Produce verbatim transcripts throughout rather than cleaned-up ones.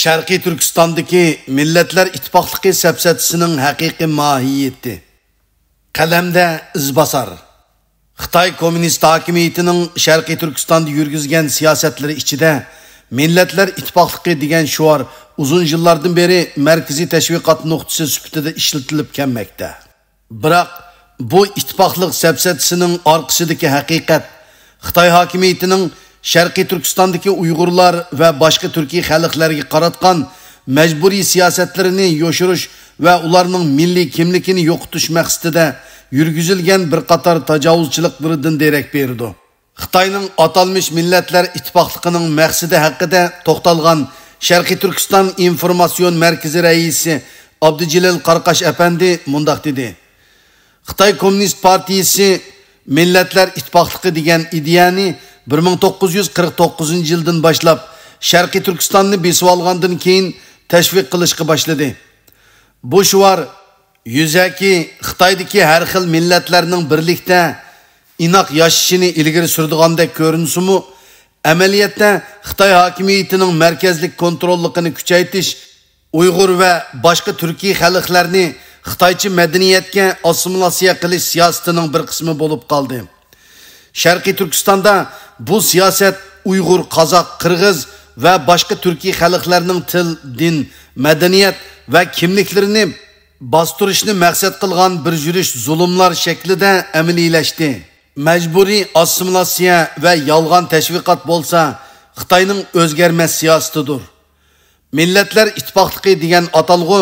شەرقىي تۈركىستاندىكى مىللەتلەر ئىتتىپاقلىقى سەپسەتىسىنىڭ ھەقىقىي ماھىيىتى. قەلەمدە ئىزباسار. خىتاي كوممۇنىست ھاكىمىيىتىنىڭ شەرقىي تۈركىستاندا يۈرگۈزگەن سىياسەتلىرى ئىچىدە مىللەتلەر ئىتتىپاقلىقى دېگەن شوئار ئۇزۇن يىللاردىن بېرى مەركىزىي تەشۋىقات نۇقتىسى سۈپىتىدە ئىشلىتىلىپ كەلمەكتە. بىراق، بۇ ئىتتىپاقلىق سەپسەتىسىنىڭ ئارقىسىدىكى ھەقىقەت، خىتاي ھاكىمىيىتىنىڭ شەرقىي تۈركىستاندىكى ئۇيغۇرلار ۋە باشقا تۈركىي خەلقلەرگە قاراتقان مەجبۇرىي سىياسەتلىرىنى يوشۇرۇش ۋە ئۇلارنىڭ مىللىي كىملىكىنى يوقىتىش مەقسىتىدە يۈرگۈزۈلگەن بىر قاتار تاجاۋۇزچىلىقلىرىدىن دېرەك بېرىدۇ. خىتاينىڭ ئاتالمىش مىللەتلەر ئىتتىپاقلىقىنىڭ مەقسىتى ھەققىدە توختالغان شەرقىي تۈركىستان ئىنفورماتسىيون مەركىزى رەئىسى ئابدۇجېلىل قاراقاش ئەپەندى مۇنداق دېدى: خىتاي كوممۇنىست پارتىيىسى مىللەتلەر ئىتتىپاقلىقى دېگەن ئىدىيەنى بىر مىڭ توققۇز يۈز قىرىق توققۇزىنچى يىلدىن باشلاپ شەرقىي تۈركىستاننى بېسىۋالغاندىن كېيىن تەشۋىق قىلىشقا باشلىدى. بۇ شوئار يۈزەكى خىتايدىكى ھەر خىل مىللەتلەرنىڭ بىرلىكتە، ئىناق ياشىشىنى ئىلگىرى سۈرىدىغاندەك كۆرۈنسىمۇ، ئەمەلىيەتتە خىتاي ھاكىمىيىتىنىڭ مەركەزلىك كونتروللۇقىنى كۈچەيتىش، ئۇيغۇر ۋە باشقا تۈركىي خەلقلەرنى خىتايچە مەدەنىيەتكە ئاسسىمىلياتسىيە قىلىش سىياسىتىنىڭ بىر قىسمى بولۇپ قالدى. شەرقىي تۈركىستاندا بۇ سىياسەت ئۇيغۇر، قازاق، قىرغىز ۋە باشقا تۈركىي خەلقلەرنىڭ تىل، دىن، مەدەنىيەت ۋە كىملىكلىرىنى باستۇرۇشنى مەقسەت قىلغان بىر يۈرۈش زۇلۇملار شەكلىدە ئەمەلىيلەشتى. مەجبۇرىي ئاسسىمىلياتسىيە ۋە يالغان تەشۋىقات بولسا خىتاينىڭ ئۆزگەرمەس سىياسىتىدۇر. مىللەتلەر ئىتتىپاقلىقى دېگەن ئاتالغۇ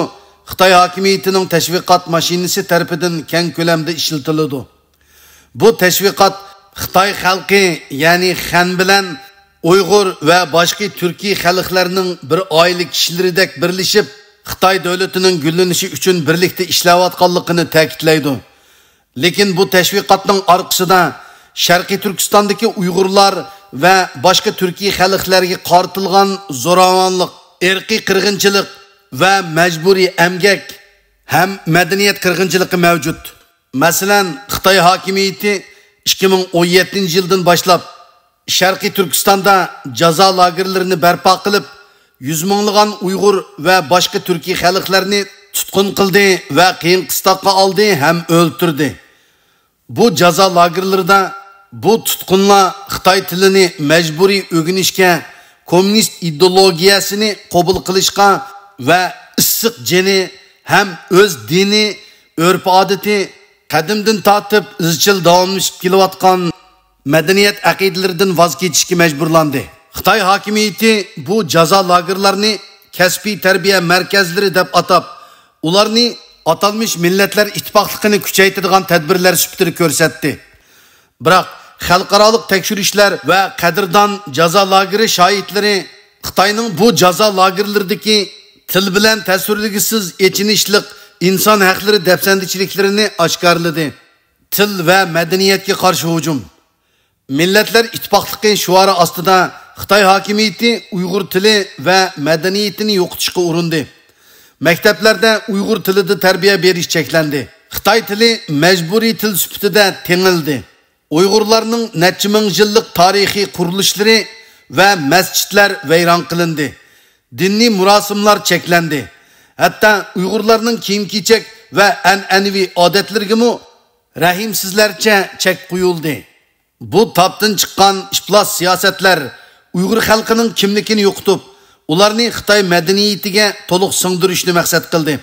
خىتاي ھاكىمىيىتىنىڭ تەشۋىقات ماشىنىسى تەرىپىدىن كەڭ كۆلەمدە ئىشلىتىلىدۇ. بۇ تەشۋىقات خىتاي خەلقى، يەنى خەن بىلەن ئۇيغۇر ۋە باشقا تۈركىي خەلقلەرنىڭ بىر ئائىلە كىشىلىرىدەك بىرلىشىپ، خىتاي دۆلىتىنىڭ گۈللىنىشى ئۈچۈن بىرلىكتە ئىشلەۋاتقانلىقىنى تەكىتلەيدۇ. لېكىن بۇ تەشۋىقاتنىڭ ئارقىسىدا شەرقىي تۈركىستاندىكى ئۇيغۇرلار ۋە باشقا تۈركىي خەلقلەرگە قارىتىلغان زوراۋانلىق، ئىرقىي قىرغىنچىلىق ۋە مەجبۇرىي ئەمگەك ھەم مەدەنىيەت قىرغىنچىلىقى مەۋجۇت. مەسىلەن، خىتاي ھاكىمىيىتى ئىككى مىڭ ئون يەتتىنچى يىلدىن باشلاپ شەرقىي تۈركىستاندا جازا لاگېرلىرىنى بەرپا قىلىپ، يۈز مىڭلىغان ئۇيغۇر ۋە باشقا تۈركىي خەلقلەرنى تۇتقۇن قىلدى ۋە قىيىن قىستاققا ئالدى ھەم ئۆلتۈردى. بۇ جازا لاگېرلىرىدا بۇ تۇتقۇنلار خىتاي تىلىنى مەجبۇرىي ئۆگىنىشكە، كوممۇنىست ئىدېئولوگىيەسىنى قوبۇل قىلىشقا ۋە ئىسسىق جېنى ھەم ئۆز دىنى، ئۆرپ-ئادىتى، قەدىمدىن تارتىپ ئىزچىل داۋاملىشىپ كېلىۋاتقان مەدەنىيەت ئەقىدىلىرىدىن ۋاز كېچىشكە مەجبۇرلاندى. خىتاي ھاكىمىيىتى بۇ جازا لاگېرلارنى كەسپىي تەربىيە مەركەزلىرى دەپ ئاتاپ، ئۇلارنى ئاتالمىش مىللەتلەر ئىتتىپاقلىقىنى كۈچەيتىدىغان تەدبىرلەر سۈپىتىدە كۆرسەتتى. بىراق، خەلقئارالىق تەكشۈرۈشلەر ۋە قەدىردان جازا لاگېرى شاھىتلىرى خىتاينىڭ بۇ جازا لاگېرلىرىدىكى تىل بىلەن تەسۋىرلىگۈسىز ئېچىنىشلىق ئىنسان ھەقلىرى دەپسەندىچىلىكلىرىنى ئاشكارىلىدى. تىل ۋە مەدەنىيەتكە قارشى ھۇجۇم. مىللەتلەر ئىتتىپاقلىقى شوئارى ئاستىدا خىتاي ھاكىمىيىتى ئۇيغۇر تىلى ۋە مەدەنىيىتىنى يوقىتىشقا ئۇرۇندى. مەكتەپلەردە ئۇيغۇر تىلىدا تەربىيە بېرىش چەكلەندى. خىتاي تىلى مەجبۇرىي تىل سۈپىتىدە تېڭىلدى. ئۇيغۇرلارنىڭ نەچچە مىڭ يىللىق تارىخىي قۇرۇلۇشلىرى ۋە مەسچىتلەر ۋەيران قىلىندى. دىنىي مۇراسىملار چەكلەندى. ھەتتا ئۇيغۇرلارنىڭ كىيىم-كېچەك ۋە ئەنئەنىۋى ئادەتلىرىگىمۇ رەھىمسىزلەرچە چەك قويۇلدى. بۇ تاپتىن چىققان ئىپلاس سىياسەتلەر ئۇيغۇر خەلقىنىڭ كىملىكىنى يوقىتىپ، ئۇلارنى خىتاي مەدەنىيىتىگە تولۇق سىڭدۈرۈشنى مەقسەت قىلدى.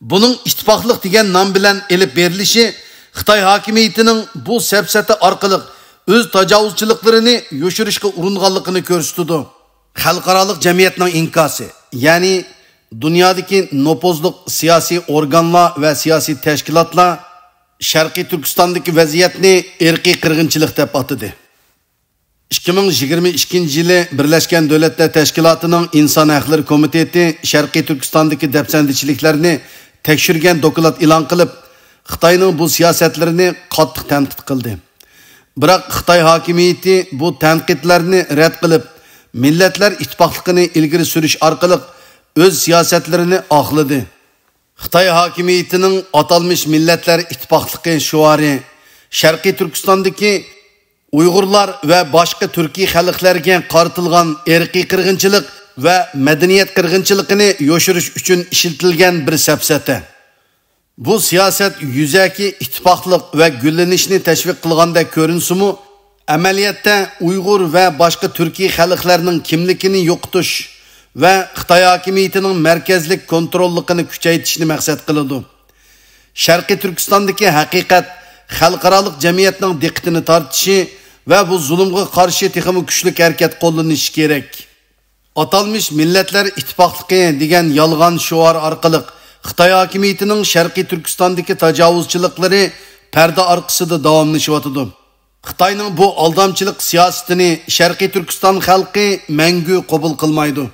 بۇنىڭ ئىتتىپاقلىق دېگەن نام بىلەن ئېلىپ بېرىلىشى خىتاي ھاكىمىيىتىنىڭ بۇ سەپسەتە ئارقىلىق ئۆز تاجاۋۇزچىلىقلىرىنى يوشۇرۇشقا ئۇرۇنغانلىقىنى كۆرسىتىدۇ. خەلقئارالىق جەمئىيەتنىڭ ئىنكاسى، يەنى دۇنيادىكى نوپۇزلۇق سىياسىي ئورگانلار ۋە سىياسىي تەشكىلاتلار شەرقىي تۈركىستاندىكى ۋەزىيەتنى ئىرقىي قىرغىنچىلىق دەپ ئاتىدى. ئىككى مىڭ يىگىرمە ئىككىنچى يىلى بىرلەشكەن دۆلەتلەر تەشكىلاتىنىڭ ئىنسان ھەقلىرى كومىتېتى شەرقىي تۈركىستاندىكى دەپسەندىچىلىكلەرنى تەكشۈرگەن دوكلات ئېلان قىلىپ، خىتاينىڭ بۇ سىياسەتلىرىنى قاتتىق تەنقىد قىلدى. بىراق خىتاي ھاكىمىيىتى بۇ تەنقىدلەرنى رەت قىلىپ، مىللەتلەر ئىتتىپاقلىقىنى ئىلگىرى سۈرۈش ئارقىلىق ئۆز سىياسەتلىرىنى ئاقلىدى. خىتاي ھاكىمىيىتىنىڭ ئاتالمىش مىللەتلەر ئىتتىپاقلىقى شوئارى شەرقىي تۈركىستاندىكى ئۇيغۇرلار ۋە باشقا تۈركىي خەلقلەرگە قارىتىلغان ئىرقىي قىرغىنچىلىق ۋە مەدەنىيەت قىرغىنچىلىقىنى يوشۇرۇش ئۈچۈن ئىشلىتىلگەن بىر سەپسەتە. بۇ سىياسەت يۈزەكى ئىتتىپاقلىق ۋە گۈللىنىشنى تەشۋىق قىلغاندەك كۆرۈنسىمۇ، ئەمەلىيەتتە ئۇيغۇر ۋە باشقا تۈركىي خەلقلەرنىڭ كىملىكىنى يوقىتىش ۋە خىتاي ھاكىمىيىتىنىڭ مەركەزلىك كونتروللۇقىنى كۈچەيتىشنى مەقسەت قىلىدۇ. شەرقىي تۈركىستاندىكى ھەقىقەت خەلقئارالىق جەمئىيەتنىڭ دىققىتىنى تارتىشى ۋە بۇ زۇلۇمغا قارشى تېخىمۇ كۈچلۈك ھەرىكەت قوللىنىشى كېرەك. ئاتالمىش مىللەتلەر ئىتتىپاقلىقى دېگەن يالغان شوئار ئارقىلىق خىتاي ھاكىمىيىتىنىڭ شەرقىي تۈركىستاندىكى تاجاۋۇزچىلىقلىرى پەردە ئارقىسىدا داۋاملىشىۋاتىدۇ. خىتاينىڭ بۇ ئالدامچىلىق سىياسىتىنى شەرقىي تۈركىستان خەلقى مەڭگۈ قوبۇل قىلمايدۇ.